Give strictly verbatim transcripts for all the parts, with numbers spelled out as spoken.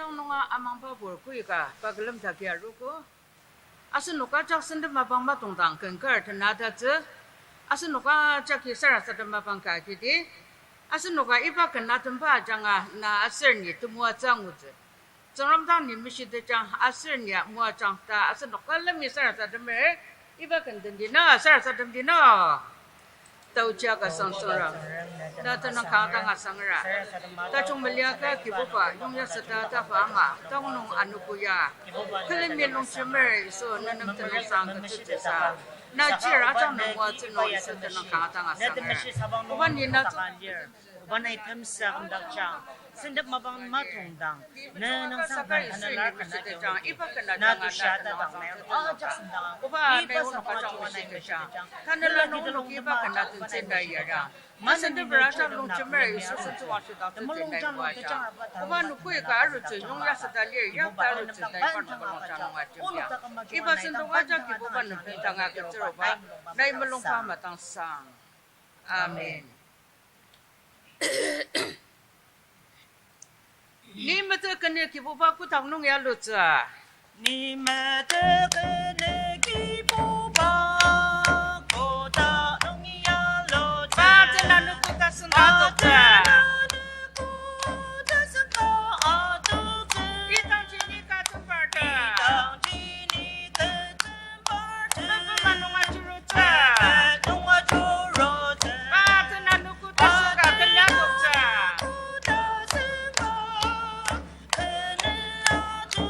Nunga amangba pur kuika pa külemdaki arogo. Asenok ajak senden mapang matongdang ken kar tenatatsü. Asenok ajaki sarasadem mapang ka agidi. Asenoka iba ken atemba ajanga na aser ni temoatsü angutsü. Tsüngrem dang ni meshitejang aser ni moajang ta asenok külemi sarasademer, iba ken den dina sarasadem dina. Taoji akasang Tsüngrem, na tenüng kanga dang asangera. Tajung meliaka Kibuba, yongyaseta tafa ama, tanü nung anogo ya. Külemi longjemer Yisu, nenem tenüngsang ketsütsüsa. Na chir ajak nung moatsü nung Yisu tenüng kanga dang asangera. Oba ni na tsü- Oba nai temsa kümdakjang, senden mapang matongdang, ne nüngsang saka Yisu ni meshitejang, iba ken ajanga na tenüngsang ketsütsüsa. Oba nai onok ajak meshitejang, tanela nung onok iba ken atentsü na yara. Masendebur ajak longjemer Yisu sentsüwangshi dang tetsü na yara. Oba nokoi ka arutsü yongyaseta lir, yakta arutsü nai parnok mulungjang nung ajemya. Iba sentong ajak Kibuba nem bendanga ketsür oba, nai mulungba madangsang. Amen. Ni metet keni Kibuba kotak nung ya lutsü. Ni metet keni Kibuba kotak nung ya lutsü. Pa tenüng anogo ta sengka adoktsü. Idangji ni ka tembartsü. Mepen manung ajurutsü. Pa tenüng anogo ta sengka kenya adoktsü.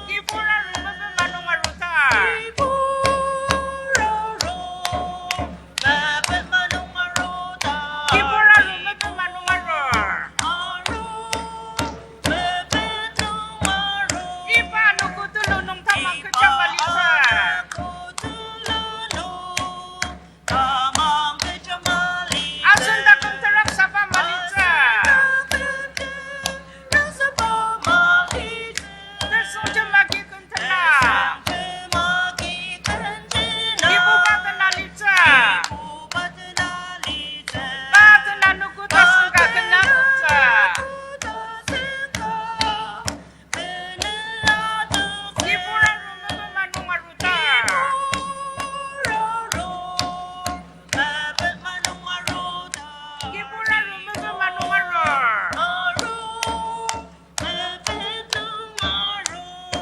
Kibur aru mepen manung aruta. Kibur aru mepen manung arur. Iba anogo tulu nung tamang kecha malitsü. Asen taküm terak saba malitsü. Tesüngjem agi kentena. Kibuba tena litsü. Pa tenüng anogo ta sengka kenya adoktsü. Kibur aru mepen manung aruta. Kibur aru mepen manung arur.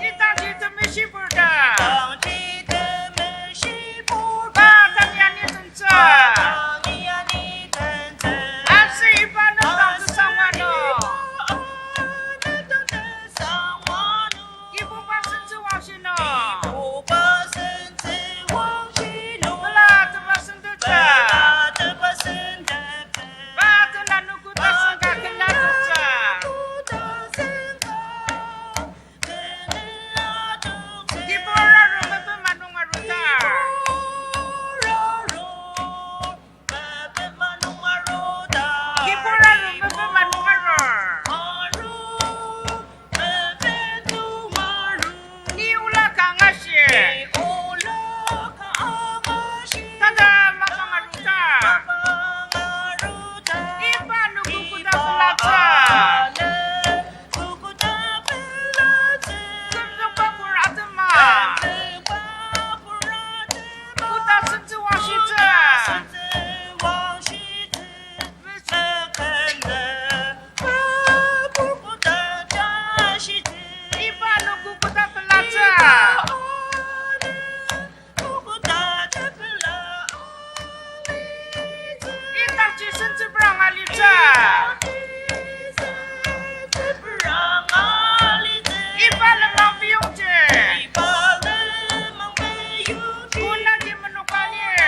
Idangji temeshi purta. Pa tangi ani tentsü. Aser iba nüngdang tesangwa nung. Kibuba sentsüwangshi nung. Pela tepa senteptsü. Pa tenüng anogo ta sengka kenya adoktsü. Kibur aru mepen manung aruta. Kibur aru mepen manung arur. Ni ola ka angashi. Tata mapang aruta. Iba anogo koda pelatsü. Kümzükba pur atema. Koda sentsüwangshitsü. Iba anogo koda pelatsü. Idangji sentsüprang alitsü. Iba lenmang piyongji. Konaji menoka lir.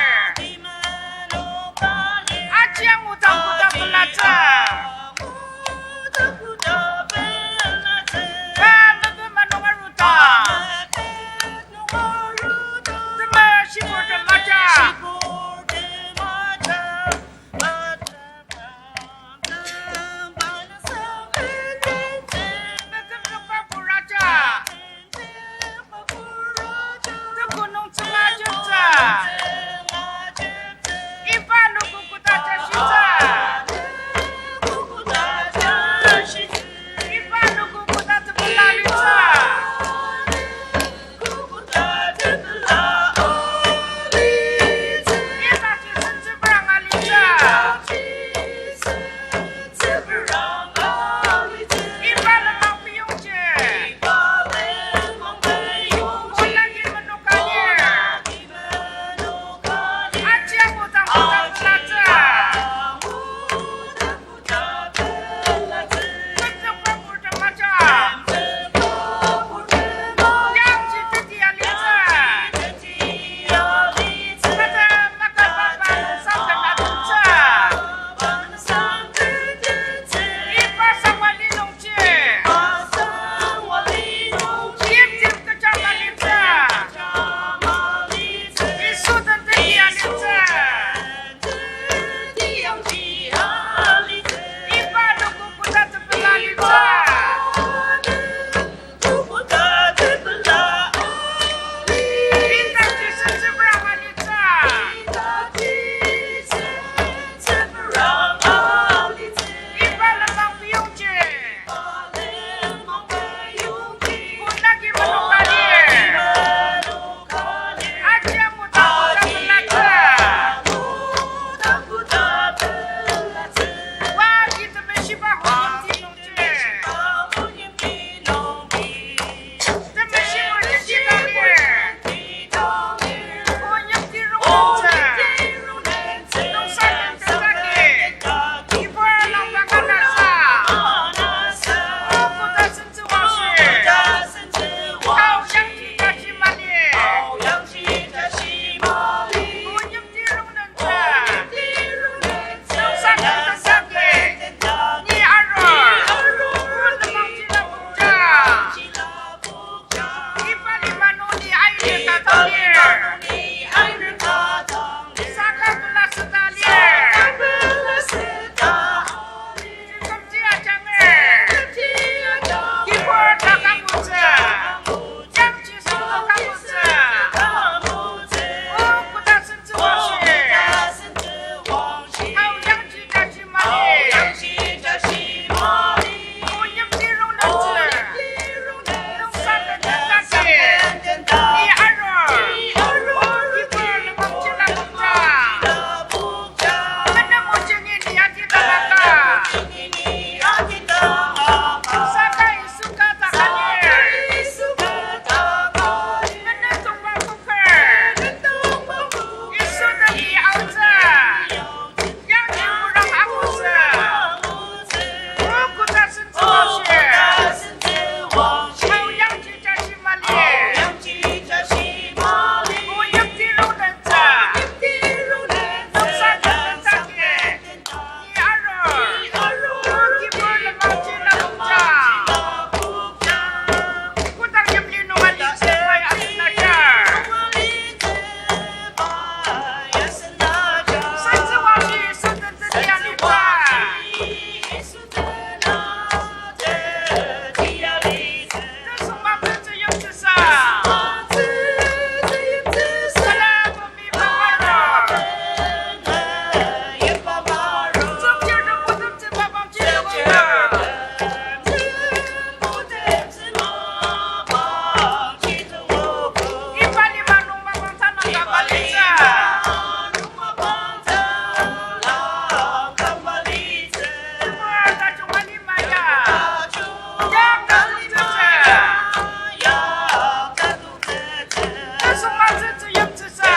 Atsütsü yimtsüsa.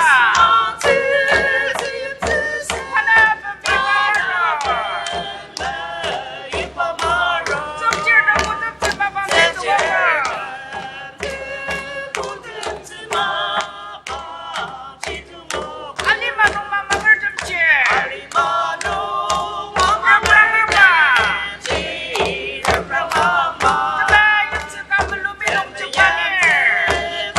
Hana pembi maro. Tsümchir nung kuteptsü mapang jidonga. Alima nung mama mertemchir. Rama rama. Teba yimtsü ka mulumi nung jembanir.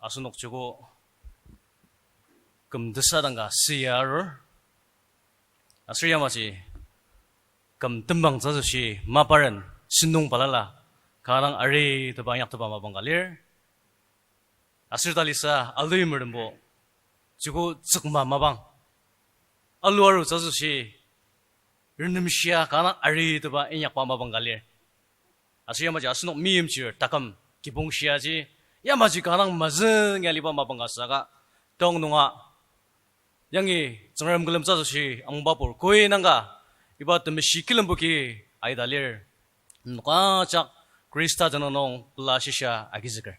Asenok joko küm tesadang ka süa arur. Aser yamaji küm tembangtsü asoshi maparen sentong balala kanga dang ariteba inyaktepa mapang ka lir. Aser talisa alui mertembo joko tsükma mapang alu arutsü asoshi renemshia kanga dang ariteba inyakba mapang ka lir. Aser yamaji asenok meimchir taküm kibong shiaji, yamaji kanga dang mazüng ya aliba mapang ka saka, tang nunga yangi Tsüngrem külemtsü asoshi angbabur koi nangka iba temeshi kilembuki aida lir. Nenok ajak Khrista tenüng nung pela shisa agizüker.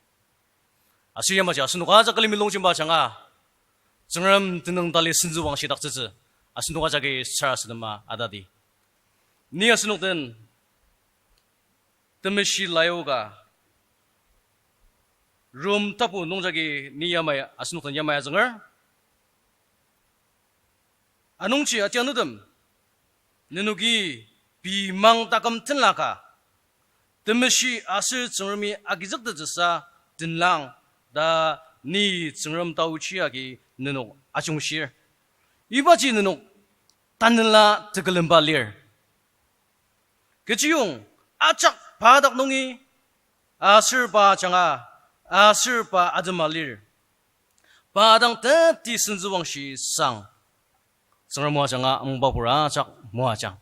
Aser yamaji asenok ajak külemi longjemba ajanga, Tsüngrem tenüng tali sentsüwangshi daktsütsü asenok ajaki sarasadema atadi. Ni asenok den temeshi layoka Rom tapu nungjagi ni yamai asenok den yamai azünger. Anungji atianutem, nenoki pei mang taküm tenlaka, temeshi aser Tsüngremi agizüktettsüsa tenlang ta ni Tsüngrem taochi agi nenok ajungshir. Ibaji nenok tanela tekülemba lir. Kechiyong ajak pa dak nungi, aser pa ajanga, aser pa atema lir. Pa dang teti sentsüwangshi sang. Tsüngrem o ajanga angbabur ajak moajang.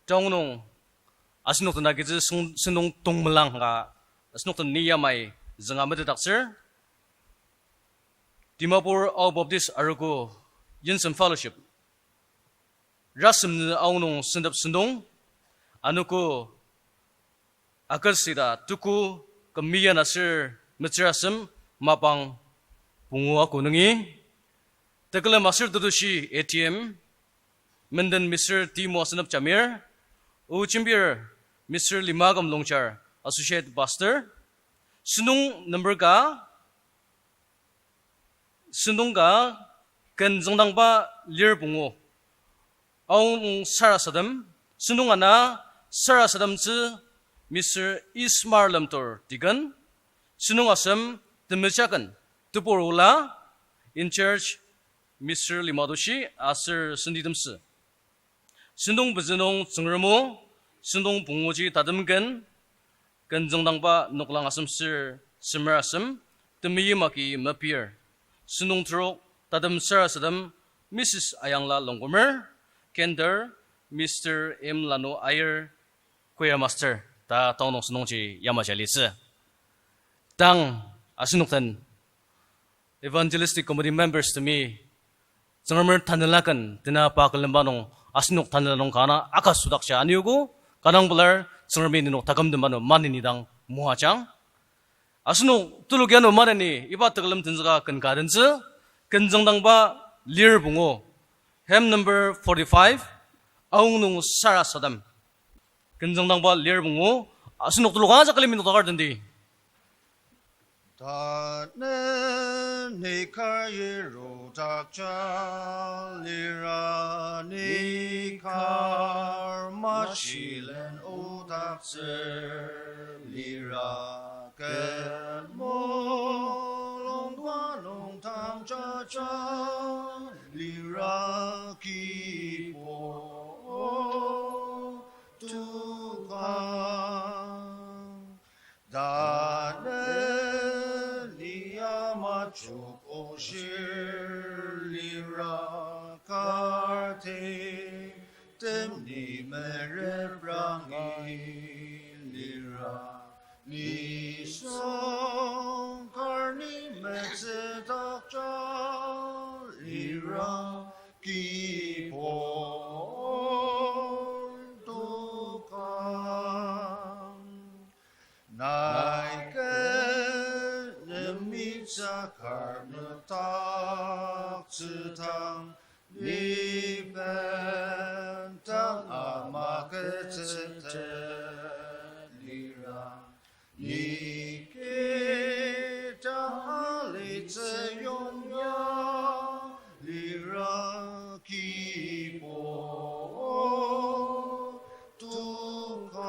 Tang nung asenok den agitsü sung-, sentong tongmelang ka asenok den ni yamai zünga metetdaktsür. Dimapur Ao Baptist Arogo Yimsem Fellowship, Rasem nü Ao nung sentep sentong, anogo August ita tuku küm meya aser metsür asem mapang pungu ako nungi, tekülem aser tetushi A T M, menden Mister Timo Asenep Jamir, o jembir Mister Limaküm Longchar, Associate Pastor, sentong number ka, sentong ka, ken züngdangba lir pungu, aonung sarasadem, sentong ana sarasademtsü Mister Ismar Lemtur Deacon, sentong asem temejaken, tebur ola, in charge Mister Limatoshi aser senditemsü. Sentong pezü nung Tsüngrem o, sentong punguji tatem ken, ken züngdangba noklang asem ser semer asem, temeim agi mepir. Sentong trok tatem sarasadem Missus Ayangla Longkumer, cantor Mister M Lanu Aier, choir master ta tang nung sentongji yamaji alitsü. Tang asenok den Evangelistic Committee members temi Tsüngremer tanela ken tena pa külemba nung asenok tanela nung kanga akasüdakja aniogo, kanga pelar Tsüngremi nenok taküm den manu maneni dang moajang. Asenok telok ano maneni iba tekülem tenzüka ken ka dentsü, ken züngdangba lir pungu, hymn number forty-five, Aonung Sarasadem. Ken züngdangba lir pungu, asenok telok ajak külemi noktakar tendi. Tanü ni kar yirudakja, lira ni kar mashilen odaktsür, lira ken mulungba nung tangjaja, lira kibong tokang. Tanü ni ama chok oshir, lira kar tetem ni mereprangi, lira nisung kar ni metsüdakja, lira kibong tokang. Nai ken nemitsü kar nükdaktsüdang, ni bendang ama ketsütet lira, ni kidang alitsü yongya, lira kibong tokang.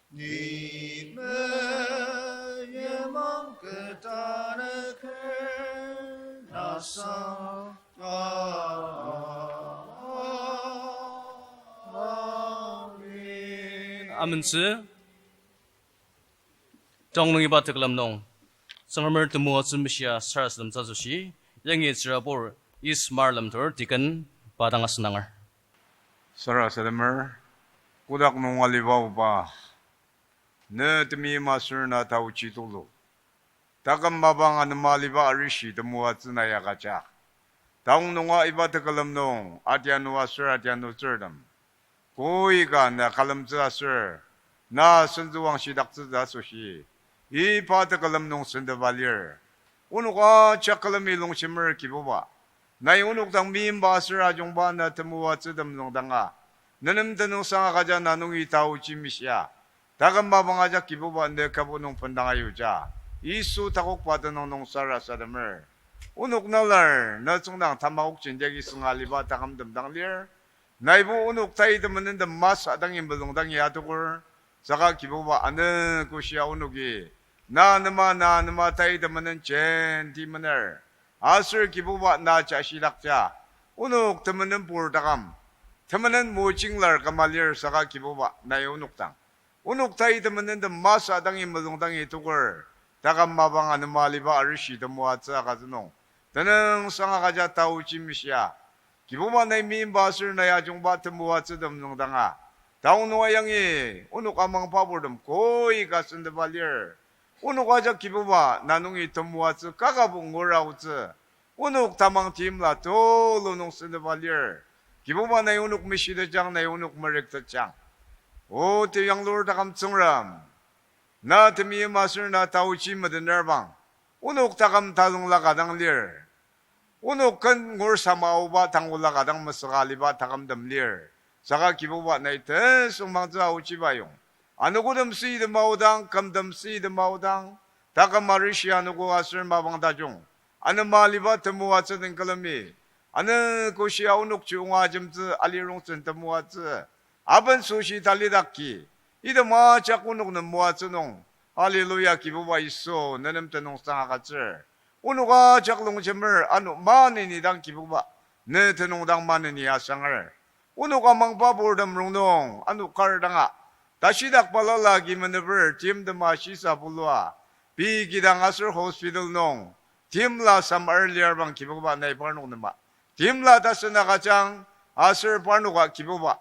Ni meyimang ketaneker nasa. Amen. Amentsü. Taonung iba tekülem nung, Tsüngremer temoatsü meshia sarasademtsü asoshi, yangi tsürabur East Marlem Tour Deacon pa dang asendanger. Sarasademer, kotak nung aliba oba, ne temeim aser na taochi tulu. Taküm mapang anema aliba arishi temoatsü na ya agüja. Taonung nunga iba tekülem nung, adianu aser adianutsürtem, koi ka na külemtsü aser, na sentsüwang shidaktsütsü asoshi, iba tekülem nung sendeba lir. Onok ajak külemi longshimer Kibuba, nai onok dang meimba aser ajungba na temoatsü tem nung danga, nenem tenüngsang agüja na nungi taochi meshia. Taküm mapang ajak Kibuba ne kübok nung bendang ayuja. Yisu takokba tenüng nung sarasademer. Onok nalar, na tsüngdang tamakok jenti agi sünga aliba takümtem dang lir. Naibo onok tai temenen tem masü dangi melung dangi atoker, saka Kibuba ano koshia onoki, na anema, na anema tai temenen jenti mener. Aser Kibuba na jashidakja, onok temenenpur taküm, temenen mojinglar küma lir saka Kibuba nai onok dang. Onok tai temenen tem masü dangi melung dangi toker, taküm mapang anema aliba arishi temoatsü agütsü nung, tenüngsang agüja taochi meshia. Kibuba nai meimba aser nai ajungba temoatsü tem nung danga, taonung nunga yangi, onok amangba purtem koi ka sendeba lir. Onok ajak Kibuba na nungi temoatsü kakabo ngura aotsü. Onok tamang timla tulu nung sendeba lir. Kibuba nai onok meshitejang, nai onok merüktetjang. O teyanglur taküm Tsüngrem, na temeim aser na taochi metener bang, onok taküm talangla ka dang lir. Onok ken ngur sama aoba tangula ka dang mesüka aliba takümtem lir. Saka Kibuba nai tesüngmangtsü aochiba yong, anogotem süitem aodang, kümtem süitem aodang, taküm arishi anogo aser mapang tajung, anema aliba temoatsü den külemi, ano koshia onokji onga ajemtsü alirongsen temoatsü, aben süshi talidaki, item ajak onok nem moatsü nung. Hallelujah, Kibuba Yisu, nenem tenüngsang agütsür. Onok ajak longjemer ano maneni dang Kibuba, ne tenüng dang maneni asanger. Onok amangba purtem rongnung ano kar danga, tashidak balala agi meneper timtem ashisa bulua, pei kidang aser hospital nung timla samar liar bang Kibuba nai parnok nema timla tasen agüjang. Aser parnoka Kibuba,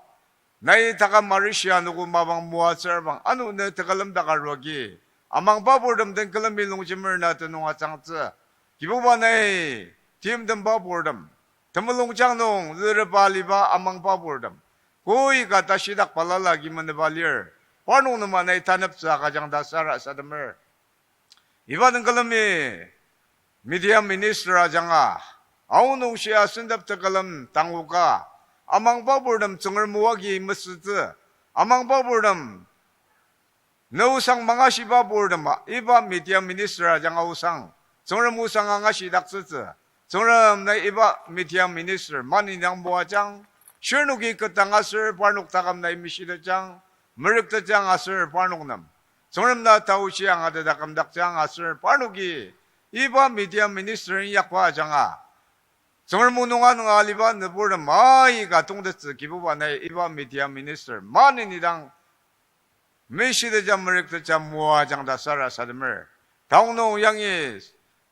nai taküm arishi anogo mapang moatsür bang ano ne tekülem dak aruagi, amangba purtem den külemi longjemer na tenüng ajangtsü. Kibuba nai timtemba purtem, temulungjang nung lireba aliba amangba purtem, koi ka tashidak balala agi meneba lir. Parnok nema nai taneptsü agüjang ta sarasademer. Iba den külemi media minister ajanga, aonung shia sentep tekülem tangoka, amangba purtem Tsüngrem o agi mesütsü, amangba purtem ne osang mangashiba purtema iba media minister ajanga osang, Tsüngrem osang angashidaktsütsü. Tsüngrem nai iba media minister maneni dang moajang, shirnoki ketdang aser parnok taküm nai meshitejang, merüktejang aser parnok nem Tsüngrem na taochi angatetakümdakjang aser parnoki iba media minister inyakba ajanga, Tsüngrem o nunga nunga aliba nüburtem aika tongtettsü Kibuba nai iba media minister maneni dang meshitejang merükteja moajang ta sarasademer. Taonung yangi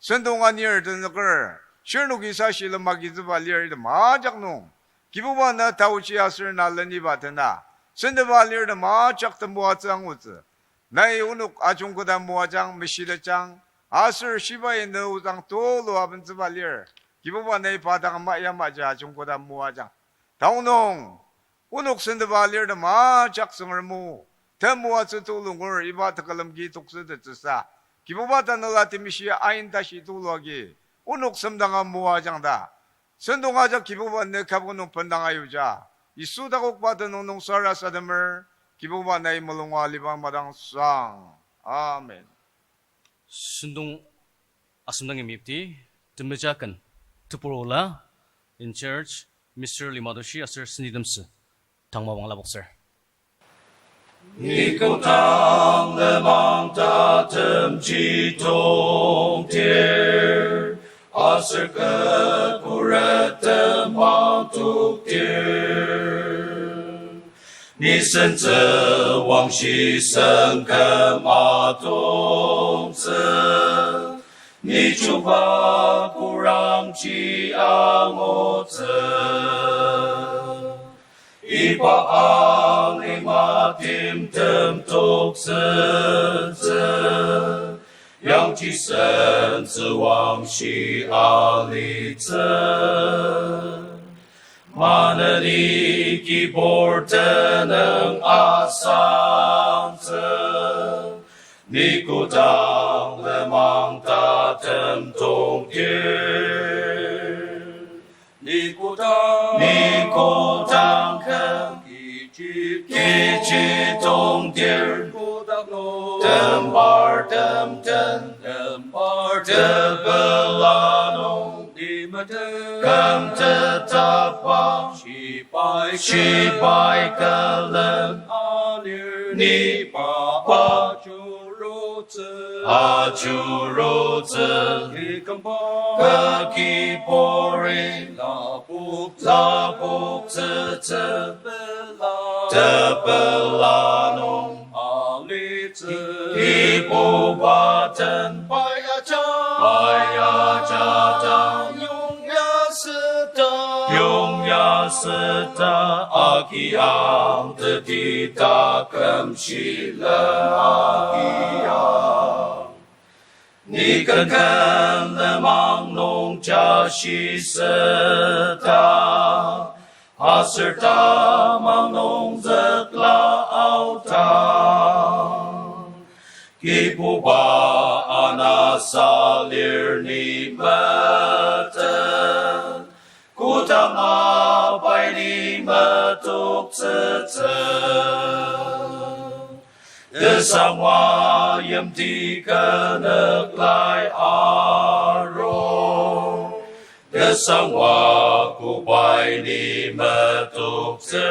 sentong anir tenzüker, shirnoki sa shilem agizüba lir item ajak nung, Kibuba na taochi aser na leniba tena, senteba lirtem ajak temoatsü angutsü. Nai onok ajungketa moajang, meshitejang, aser shibai ne ozang tulu abentsüba lir, Kibuba nai pa dang ama yamaji ajungketa moajang. Taonung onok senteba lirtem ajak Tsüngrem o temoatsü tulu ngur iba tekülem ki toksütettsüsa, Kibuba tanela temishi ain tashi tulu agi onok semdanga moajang ta, sentong ajak Kibuba ne kübok nung bendang ayuja. Yisu takokba tenüng nung sarasademer, Kibuba nai mulunga aliba madang sang. Amen. Sentong asemdangi meyipti, temeja ken, tebur ola, in charge, Mister Limatoshi aser senitemsü, tangmabang lapoktsür. Ni kodang lenmang tatemji tongtir, aser kü kürettem matoktir, ni sentsü wangshi sengküm atongtsü, ni chuba kurangji angutsü. Iba alima timtem toktsütsü, yangji sentsü wangshi alitsü. Maneni kibur tenüng asangtsü, ni kodang lenmang tatem tongtir. Ni kodang, ni kodang kü kechi, kechi tongtir, kotak nung, tembar temten, tembar tepela nung, ni metet, küm tetaba, shibai, shibai külen, anir, ni pa, pa, ajurutsü, ajurutsü, kikümba, kü kiburi, lapok, lapoktsütsü, tepela, tepela nung, alitsü, Kibuba den, pai aja, pai aja ta, yongya süta, yongya süta, agi ang teti taküm shilem agi ang. Ni ken ken lenmang nung jashi süta, aser tamang nung zükla aota. Kibuba anasa lir ni meten, kodang apai ni metoktsütsü. Tesangwa yimti kenüklai aru, tesangwa kobai ni metoktsü.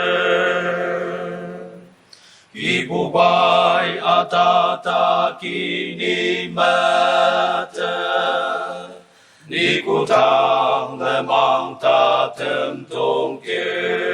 Kibubai atataki ni meten, ni kodang lenmang tatem tongtir.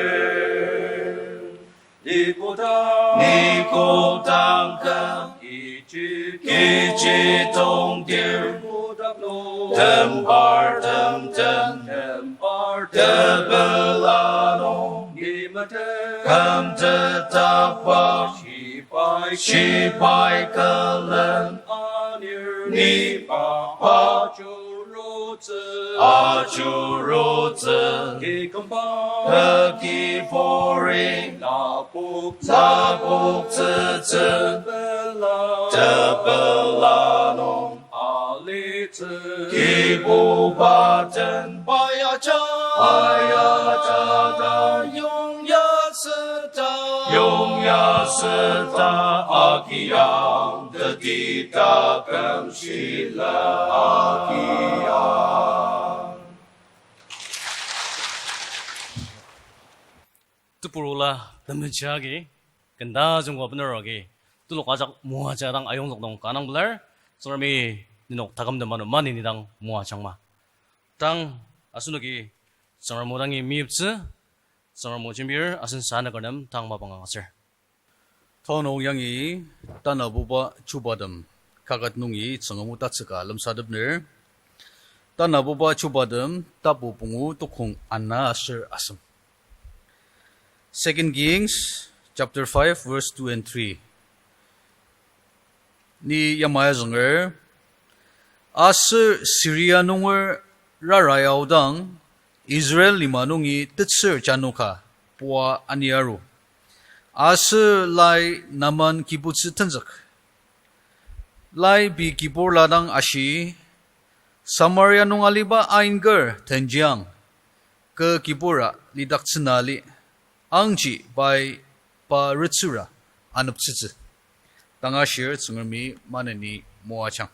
Ni kodang, ni kodang kü kechi, kechi tongtir, kotak nung, tembar temten, tembar tepela nung, ni metet, küm tetaba, shibai, shibai külen, anir, ni pa, pa, ajurutsü, ajurutsü, kikümba, kü kiburi, lapok, lapoktsütsü, tepela, tepela nung, alitsü, Kibuba den, pai aja, pai aja ta, yongya süta, yongya süta, agi ang teti taküm shilem agi ang. Tebur ola temeshi agi, kenda jungwa bener agi, telok ajak moaja dang ayongzük nung kanga pelar, Tsüngremi nenok taküm den manu maneni dang moajangma. Tang asenoki Tsüngrem o dangi meyiptsü, Tsüngrem o jembir asen sanüker nem tang mapang angatsür. Tanü yangi Tanabuba Chubatem kaket nungi Tsüngrem o tatsüka lemsatepner. Tanabuba Chubatem tapu pungu, tukong ana aser asem. Second Kings chapter five, verse two and three. Ni yamai azünger, aser Syria nunger rarai aodang, Israel lima nungi tetsür jano ka pua aniaru. Aser lai Naaman kibutsü tenzük. Lai pei kibur la dang ashi, Samaria nung aliba ainker tenjiang, kü kibura lidaktsüna li, angji pai pa retsüra aneptsütsü. Tangashir Tsüngremi maneni moajang.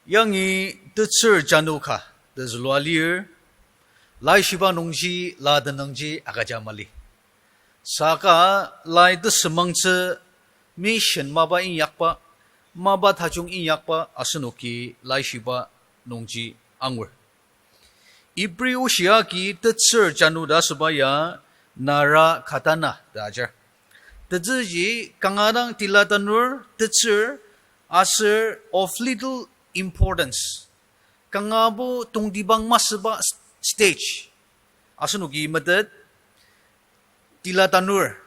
Yangi tetsür jano ka tezülua lir, laishiba nungji la tenüngji agüja mali. Saka lai tesümangtsü mission mapa inyakba, mapa tajung inyakba asenoki laishiba nungji angur. Ibri oshi agi tetsür jano ta asüba ya nara katana ta ajar. Tetsürji kanga dang tila tanur tetsür aser of little importance. Kangabo tongtibang masüba stage. Asenoki metet tila tanur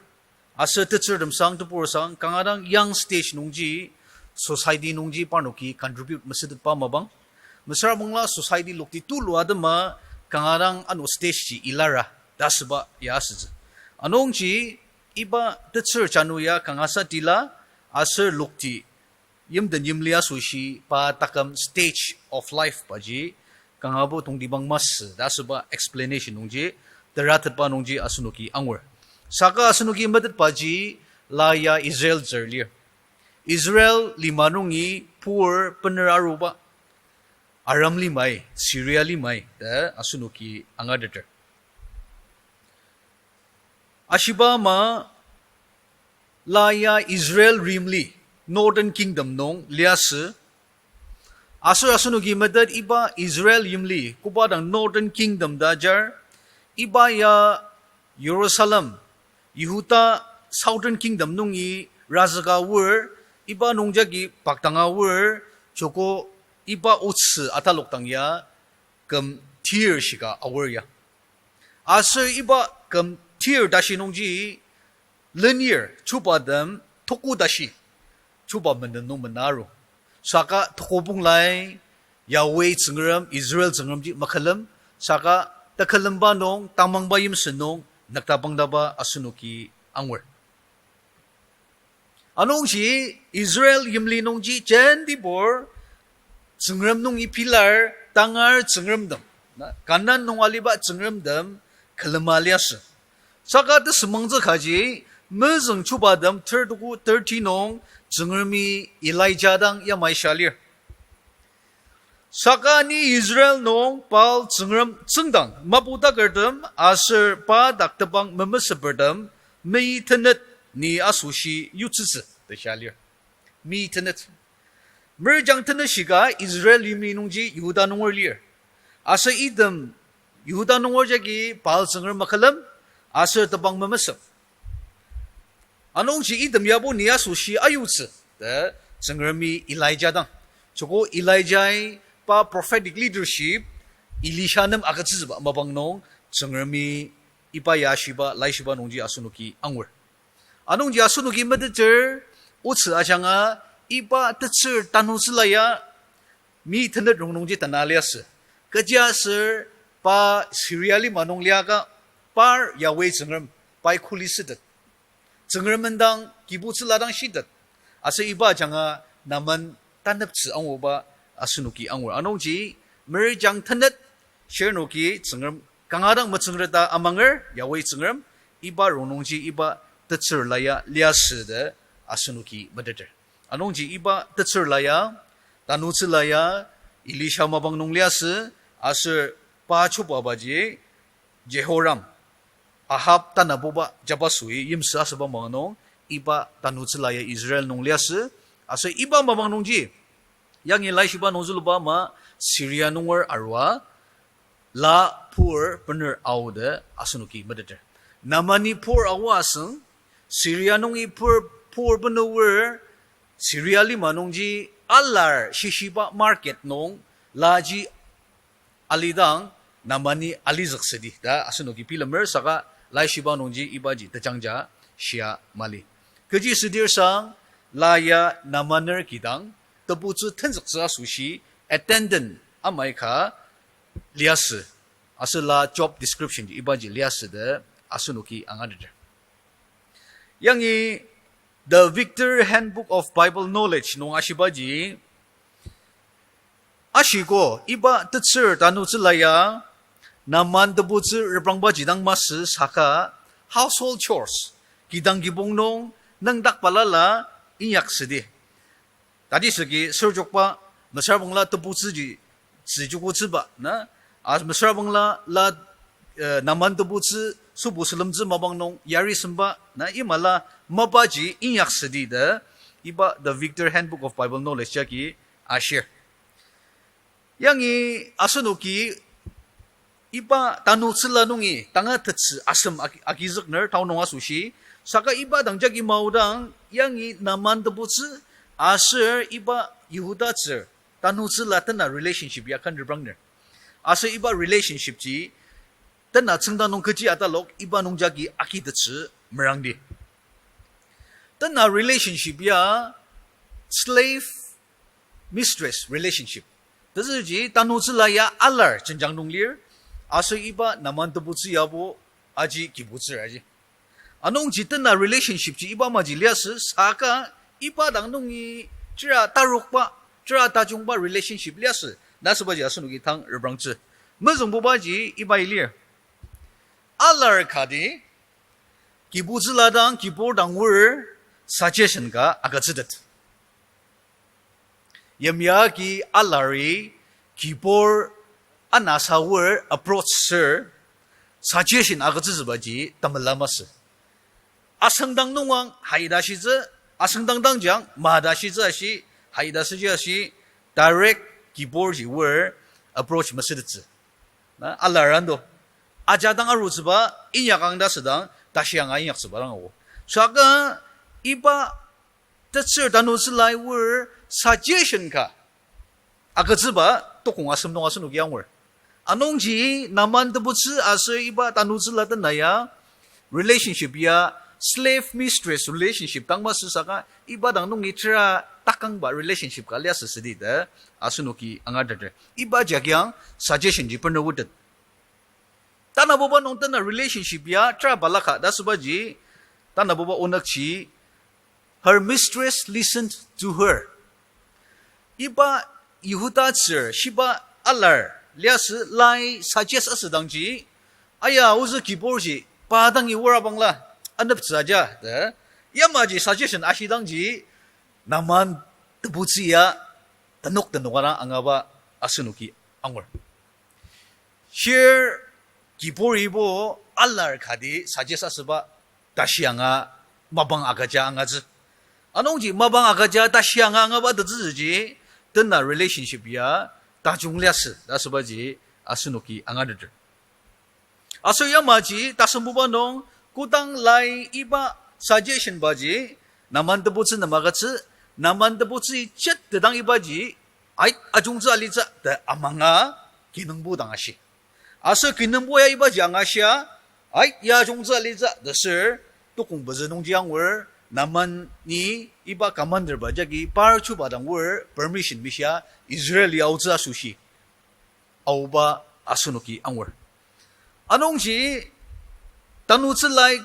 aser tetsürtem sang, tebur sang, kanga dang young stage nungji, society nungji parnoki contribute mesütetba mapang. Mesüra bangla society lokti tulu atema kanga dang ano stage ji ilara ta asüba ya asütsü. Anungji iba tetsür jano ya kangasa tila aser lokti yimden yimli asoshi pa taküm stage of life baji kangabo tongtibang masü ta asüba explanation nungji, teratetba nungji asenoki angur. Saka asenoki metetbaji la ya Israeltsür lir. Israel lima nungi pur bener aruba Aram limai, Syria limai ta asenoki angateter. Ashiba ama la ya Israel rimli, Northern Kingdom nung liasü. Aser asenoki metet iba Israel yimli, koba dang Northern Kingdom ta ajar, iba ya Jerusalem, Yihuda Southern Kingdom nungi razüka aor, iba nungjagi pakdanga aor, joko iba otsü atalokdang ya küm tir shika aor ya. Aser iba küm tir tashi nungji lenir chubatem toko tashi chuba menden nung mena aru. Saka tokopong lai, Yahweh Tsüngrem, Israel Tsüngremji makülem, saka tekülemba nung, tamangba yimsü nung, nüktapangtaba asenoki angur. Anungji Israel yimli nungji jentibur Tsüngrem nungi pilar tangar tsüngremtem, na, Kanan nung aliba tsüngremtem külema liasü. Saka tesümangtsü kaji, mezüng chubatem thirty-two thirty nung Tsüngremi Elijah dang yamai shia lir. Saka ni Israel nung Baal tsüngrem tsüngdang maputakertem aser pa dak tebang memesüpertem mei tenet ni asoshi yutsütsü ta shia lir. Mei tenet. Merjang tenet shika Israel yimli nungji Yihuda nunger lir. Aser item Yihuda nunger jagi Baal tsüngrem makülem aser tebang memesüp. Anungji item yabo ni asoshi ayutsü ta Tsüngremi Elijah dang. Joko Elijah-i pa prophetic leadership Elisha nem agütsüba mapang nung Tsüngremi iba ya shiba, laishiba nungji asenoki angur. Anungji asenoki meteter, otsü ajanga iba tetsür tanutsüla ya mei tenet rongnungji tana liasü. Kechiaser pa Syria lima nung liaka par Yahweh Tsüngrem pai kuli sütet. Tsüngrem indang kibutsüla dang shitet. Aser iba ajanga Naaman taneptsü anguba asenoki angur. Anungji merjang tenet shirnoki Tsüngrem kanga dang metsüngreta amanger Yahweh Tsüngrem iba rongnungji iba tetsürla ya liasü ta asenoki meteter. Anungji iba tetsürla ya, tanutsüla ya, Elisha mapang nung liasü, aser pa chubabaji, Jehoram, Ahab tanabuba jabasoi yimsü asüba mapang nung, iba tanutsüla ya Israel nung liasü, aser iba mapang nungji, yangi laishiba nung züluba ama Syria nunger arua, la pur bener ao ta asenoki meteter. Naamani pur ao asüng, Syria nungi pur, pur bener, Syria lima nungji alar shishiba market nung laji alidang Naamani alizüksüdi ta asenoki bilemer saka laishiba nungji ibaji tejangja shia mali. Kechi südir sang la ya Naamaner kidang tebutsü tenzüktsü asoshi attendant amai ka liasü. Aser la job description ji ibaji liasü ta asenoki angateter. Yangi The Victory Handbook of Bible Knowledge nung ashibaji, ashiko iba tetsür tanutsüla ya, Naaman tebutsü reprangbaji dang masü saka household chores, kidang kibong nung nüngdak balala inyaksüdi. Tati süki sürjokba, mesüra bangla tebutsüji tzü joko tzüba, na? A, mesüra bangla la, eh, Naaman tebutsü tsübu sülemtsü mapang nung yarisemba na imala mapaji inyaksüdi ta iba The Victor Handbook of Bible Knowledge jagi ashir. Yangi asenoki iba tanutsüla nungi tangatettsü asem agi-, agizükner tao nung asoshi, saka iba dang jagi maodang yangi Naman tebutsü aser iba Yihudatsür tanutsüla tena relationship ya ken reprangner. Aser iba relationship ji tena tsüngda nung kechi atalok iba nung jagi agitettsü merangdi. Tena relationship ya slave mistress relationship. Tezüji tanutsüla ya alar jenjang nung lir, aser iba Naman tebutsü yabo aji kibutsür aji. Anungji tena relationship ji iba maji liasü saka iba dang nungi tera tarokba, tera tajungba relationship liasü. Nasübaji asenoki tang reprangtsü. Mezüngbubaji iba ilir. Alar kati, kibutsüla dang, kibur dang oar suggestion ka agütsütet. Yimya agi alari kibur anasa oar approach sür suggestion agütsütsübaji temela masü. Asüngdang nungang haidashitsü, asüngdang dangjang madashitsü ashi, haidashitsü ashi, direct kiburji oar approach masütettsü. Na, alarando. Ajadang arutsüba inyakang ta südang, tashi anga inyaktsüba dang ao. Saka iba tetsür tanutsülai oar suggestion ka agütsüba tokong asem nung asenoki angur. Anungji Naman tebutsü aser iba tanutsüla tena ya relationship ya slave mistress relationship dang masü saka iba dang nungi tera takangba relationship ka liasü südi ta asenoki angateter. Iba jagiang suggestion ji bener otet. Tanabuba nung tena relationship ya tera balaka ta sübaji, tanabuba onükji, her mistress listened to her. Iba Yihudatsür shiba alar liasü lai suggest asüdangji, aya ozü kiburji pa dangi orabangla aneptsü aja ta, yamaji suggestion ashidangji, Naman tebutsü ya tenok tenok ana angaba asenoki angur. Shir kiburibo alar kati suggest asüba tashi anga mapang agüja angatsü. Anungji mapang agüja tashi anga angaba tetsütsüji tena relationship ya tajung liasü ta asübaji asenoki angateter. Aser yamaji tasembuba nung kodang lai iba suggestion baji Naman tebutsü nem agütsü, Naman tebutsü chet tedang ibaji, ait ajungtsü alitsü ta amanga kinungbo dang ashi. Aser kinungbo ya ibaji angashia, ait ya ajungtsü alitsü ta ser, tokong pezü nungji angur, Naman-i iba commander ba jagi par chuba dang oar permission mishia Israel ya aotsü asoshi aoba asenoki angur. Anungji tanutsü lai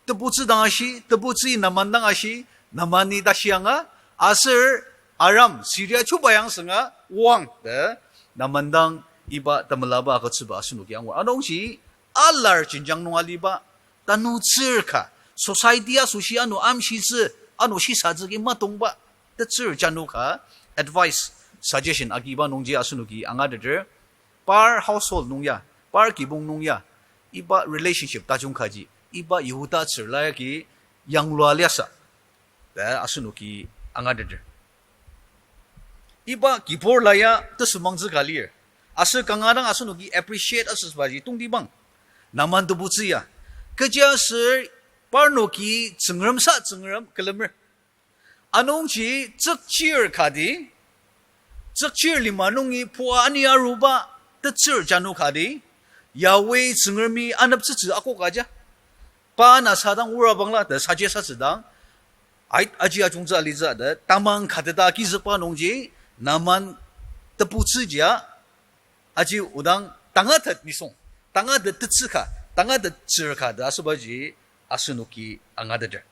tebutsü dang ashi, tebutsü Naman dang ashi, Naman-i tashi anga, aser Aram, Syria chuba yang sünga oang ta Naman dang iba temelaba agütsüba asenoki angur. Anungji alar jenjang nung aliba tanutsür ka, society asoshi ano amshitsü, ano shisatsü ki matongba tetsür jano ka advice, suggestion agiba nungji asenoki angateter, par household nung ya, par kibong nung ya, iba relationship tajung kaji, iba Yihudatsür la yagi yanglua liasü ta asenoki angateter. Iba kibur la ya tesümangtsü ka lir. Aser kanga dang asenoki appreciate asübaji tongtibang. Naman tebutsü ya, kechiaser parnoki Tsüngrem sa Tsüngrem külemer. Anungji tsükchir kati, tsükchir lima nungi pua ani aruba tetsür jano kati, Yahweh Tsüngremi aneptsütsü akok aja. Pa nasadang orabangla ta suggest asüdang, ait aji ajungtsü alitsü ta tamang kateta kizükba nungji, Naman tebutsüji ya, aji odang tangatet nisung, tangatet tetsü ka, tangatet tsür ka ta asübaji asenoki angateter.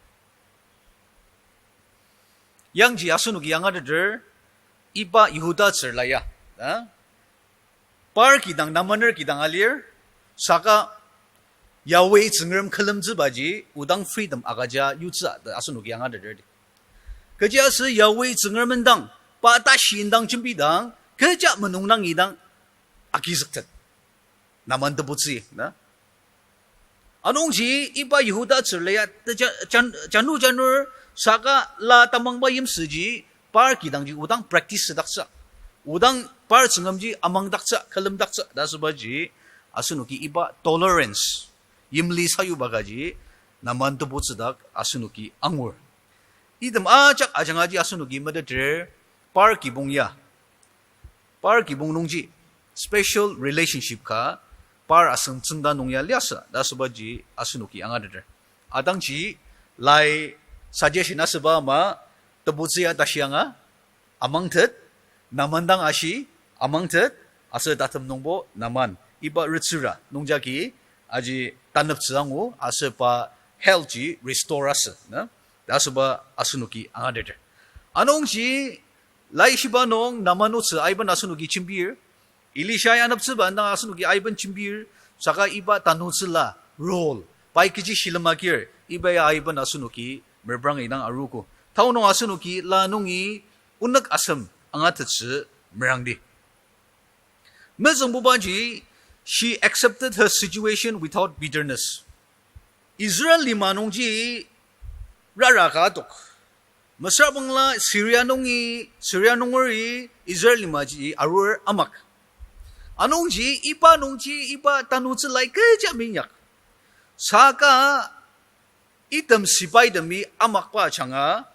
Yangji asenoki angateter, iba Yihudatsür la ya, a? Par kidang, Namaner kidang alir, saka Yahweh Tsüngrem külemtsübaji odang freedom agüja yutsü ta asenoki angateter di. Kechiaser Yahweh Tsüngrem indang, pa tashi indang jembidang, kecha menung nang idang agizüktet. Naman tebutsü, na? Anungji iba Yihuda tsürla ya teja-, jan-, janu janur saka la tamangba yimsüji par kidangji odang practice südaktsü. Odang par tsüngemji amangdaktsü, külemdaktsü ta asübaji asenoki iba tolerance, yimli sayuba kaji Naman tebutsüdak asenoki angur. Item ajak ajangaji asenoki meteter par kibong ya, par kibong nungji special relationship ka par asüng tsüngda nung ya liasü ta asübaji asenoki angateter. Atangji lai suggestion asüba ama tebutsü ya tashi anga amangtet, Naman dang ashi amangtet, aser tatem nungbo Naman iba retsüra nungjagi aji taneptsü angu aser pa health ji restore asü na ta asüba asenoki angateter. Anungji laishiba nung Naman otsü aiben asenoki jembir, Elisha-i aneptsüba indang asenoki aiben jembir, saka iba tanutsüla role, pai kechi shilem agir, iba ya aiben asenoki mereprang indang aruogo. Tao nung asenoki la nungi onük asem angatettsü merangdi. Mezüngbubaji, she accepted her situation without bitterness. Israel lima nungji rara ka adok. Mesüra bangla Syria nungi, Syria nungeri Israel limaji arur amak. Anungji iba nungji iba tanutsülai kecha meinyak. Saka item sipaitemi amakba ajanga,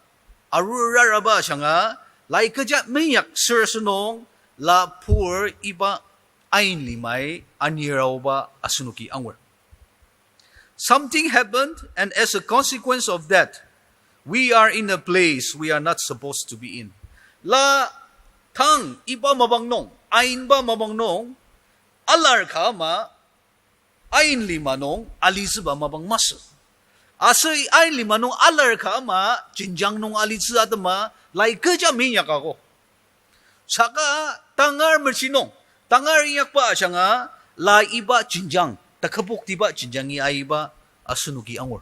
arur raraba ajanga, lai kecha meinyak sür asünung, la pur iba ain limai anir aoba asenoki angur. Something happened, and as a consequence of that, we are in a place we are not supposed to be in. La tang iba mapang nung, ainba mapang nung, alar ka ama, ain lima nung alitsüba mapang masü. Aser ain lima nung alar ka ama jenjang nung alitsü atema lai kecha meinyak ako. Saka tangar mechi nung, tangar inyakba ajanga, la iba jenjang, taküboktiba jenjangi aiba asenoki angur.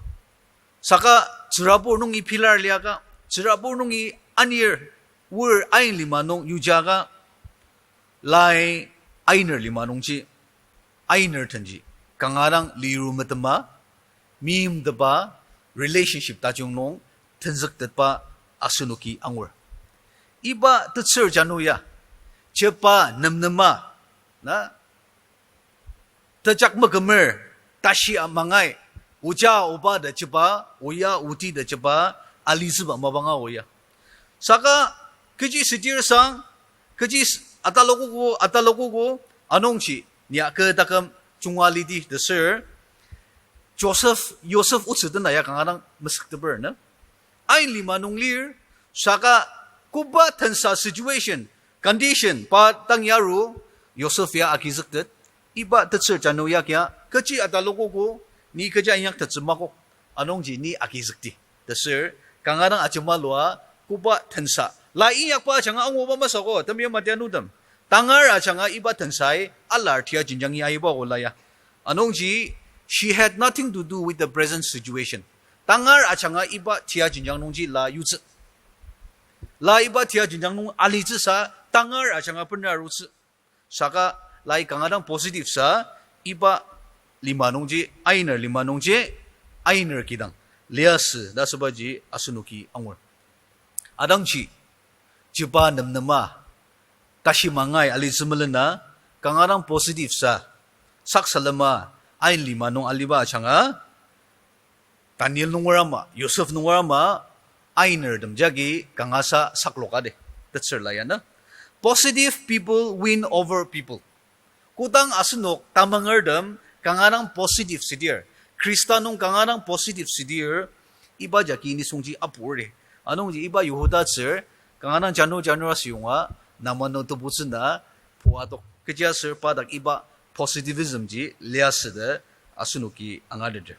Saka tsürabur nungi pilar liaka, tsürabur nungi anir, wor ain lima nung yujaka, lai ainer lima nungji, ainer tenji, kanga dang liru metema, meimtepa, relationship tajung nung tenzüktetba asenoki angur. Iba tetsür janu ya, jepa nemnema, na, tejak mekümer, tashi amangai, oja oba ta jepa, oya oti ta jepa, alitsüba mapanga oya. Saka kechi südir sang, kechi s-, atalokogo, atalokogo, anungji, nia kü taküm junga lidi ta sür, Joseph, Yosef otsü tena ya kanga dang mesükteper na. Ain lima nung lir, saka koba tensa situation, condition, pa dang yaru, Yosef ya agizüktet, iba tetsür janu ya kia, kechi atalokogo, ni kecha inyaktettsü makok, anungji ni agizükdi. Ta sür, kanga dang ajemalua, koba tensa. La inyakba ajanga anguba masü ko, temeim atianutem. Tangar ajanga iba tensai, alar tia jenjangi aiba ko la ya. Anungji, she had nothing to do with the present situation. Tangar ajanga iba tia jenjang nungji la yutsü. La iba tia jenjang nung alitsüsa, tangar ajanga bener arutsü. Saka lai kanga dang positive sa, iba lima nungji, ainer lima nungji, ainer kidang liasü ta asübaji asenoki angur. Atangji, jepa nemnema, tashi mangai alitsü melena, kanga dang positive sa, saksalema, ain lima nung aliba ajanga, Daniel nunger ama, Yosef nunger ama, ainertem jagi kangasa sakloka de, tetsür la ya na. Positive people win over people. Kodang asenok tamangertem kanga dang positive südir, Khrista nung kanga dang positive südir, iba jagi nisungji apur de. Anungji iba Yihuda tsür, kanga dang janu janu asüyonga, Naman nung tebutsü na, pua tok. Kechiaser pa dak iba positivism ji liasü ta asenoki angateter.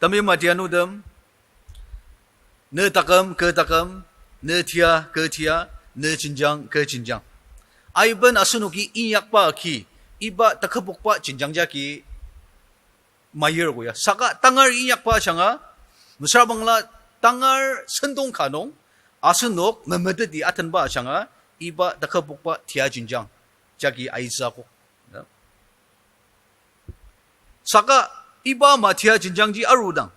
Temeim atianutem, ne taküm kü taküm, ne tia kü tia, ne jenjang kü jenjang. Aiben asenoki inyakba agi, iba takübokba jenjang jagi mayir ko ya. Saka tangar inyakba ajanga, mesüra bangla tangar sentong ka nung, asenok memeteti atenba ajanga, iba takübokba tia jenjang jagi aitsü akok. Ya. Saka Iba ama tia jenjangji arudang,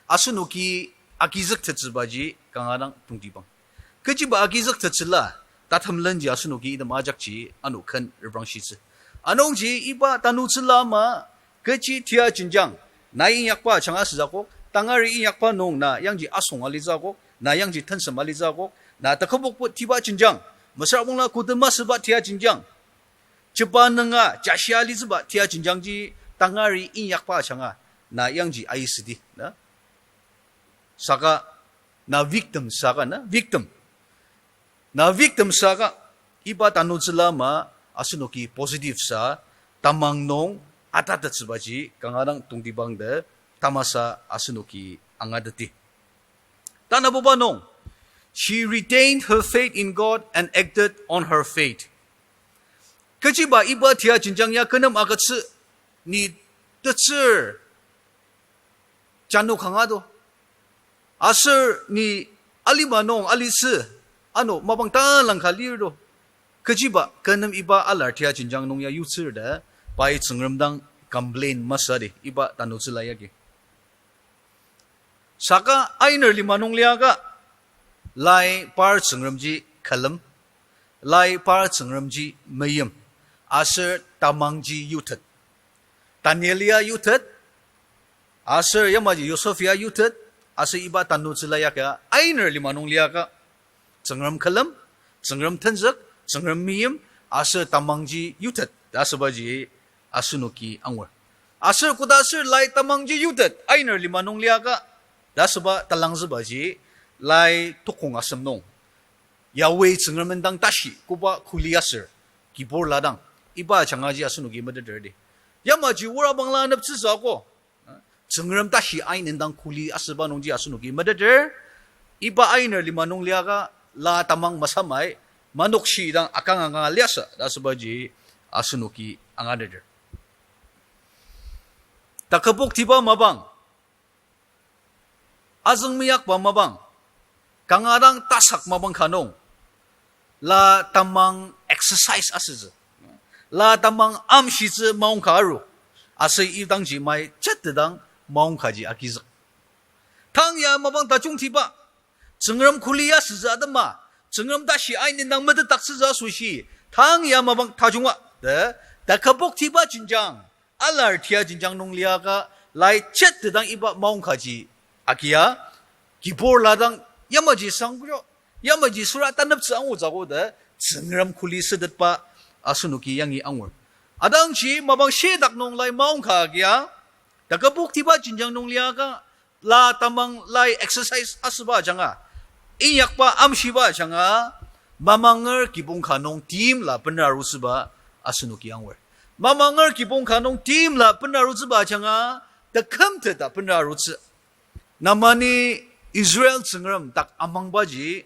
asenoki agizüktettsübaji kanga dang tongtibang. Kechiba agizüktettsüla, tatem lenji asenoki item ajakji ano ken reprangshitsü. Anungji iba tanutsüla ama kechi tia jenjang, na inyakba ajanga asütsü akok, tangari inyakba nung na yangji asong alitsü akok, na yangji tensem alitsü akok, na tekübokbo tiba jenjang, mesüra bangla koda masüba tia jenjang, jepa nunga jashia alitsüba tia jenjangji tangari inyakba ajanga na yangji aisüdi, na. Saka na victim saka, na victim. Na victim saka iba tanutsüla ama asenoki positive sa tamang nung atatettsübaji kanga dang tongtibang ta tamasa asenoki angateti. Tanabuba nung, she retained her faith in God and acted on her faith. Kechiba iba tia jenjang ya kü nem agütsü, ni tetsür jano kanga do. Aser ni alima nung alitsü, ano mapang talangka lir do. Kechiba kü nem iba alar tia jenjang nung ya yutsür ta, pai Tsüngrem dang complain masü di, iba tanutsüla yagi. Saka ainer lima nung liaka, lai par Tsüngremji külem, lai par Tsüngremji meim, aser tamangji yutet. Daniel ya yutet, aser yamaji Yosef ya yutet, aser iba tanutsüla yaka ainer lima nung liaka, Tsüngrem külem, Tsüngrem tenzük, Tsüngrem meim, aser tamangji yutet ta asübaji asenoki angur. Aser koda aser lai tamangji yutet ainer lima nung liaka ta asüba talangzübaji, lai tokong asem nung Yahweh Tsüngrem indang tashi koba kuli aser kibur ladang, iba ajangaji asenoki meteter di. Yamaji ora bangla aneptsütsü ako, Tsüngrem tashi ain indang kuli asüba nungji asenoki meteter, iba ainer lima nung liaka la tamang masamai, manokshi dang akang anga liasü ta asübaji asenoki angateter. Taküboktiba mapang, azüng meyakba mapang, kanga dang tasak mapang ka nung, la tamang exercise asütsü, la tamang amshitsü maongka aru, aser idangji mai chetedang maongkaji agizük. Tang ya mapang tajungtiba, Tsüngrem kuli asütsü atema, Tsüngrem tashi ain indang metetdaktsütsü asoshi, tang ya mapang tajunga ta, taküboktiba jenjang, alar tia jenjang nung liaka, lai chetedang iba maongkaji agia, kibur ladang yamaji sangbujo, yamaji süra taneptsü angutsü ako ta, Tsüngrem kuli sütetba asenoki yangi angur. Adangji mapang shitak nung lai maongka agia, taküboktiba jenjang nung liaka, la tamang lai exercise asüba ajanga, inyakba amshiba ajanga, mamanger kibong ka nung timla benra arutsüba asenoki angur. Mamanger kibong ka nung timla benra arutsüba ajanga, tekümteta benra arutsü. Namani Israel Tsüngrem dak amangbaji,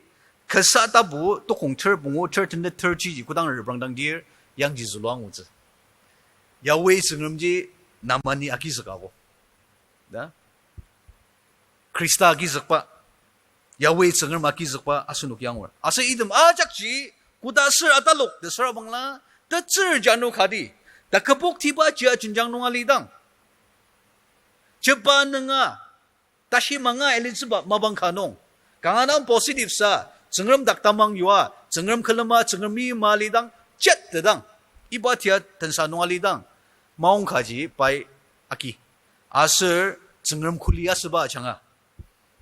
Kasa tapu tokong ter pungu ter tenet ter ji kodang reprangdang dir, yangji zülua angutsü. Yahweh Tsüngremji Namani agizük ako, na, Khrista agizükba, Yahweh Tsüngrem agizükba asenoki angur. Aser item ajakji koda aser atalok ta sürabangla, tetsür jano kati, taküboktiba jia jenjang nung alidang, jepa nunga tashi manga alitsüba mapang ka nung, kanga dang positive sa, Tsüngrem dak tamang yua, Tsüngrem külema, Tsüngrem meima alidang, chetedang, iba tia tensa nung alidang, maongkaji pai agi. Aser Tsüngrem kuli asüba ajanga,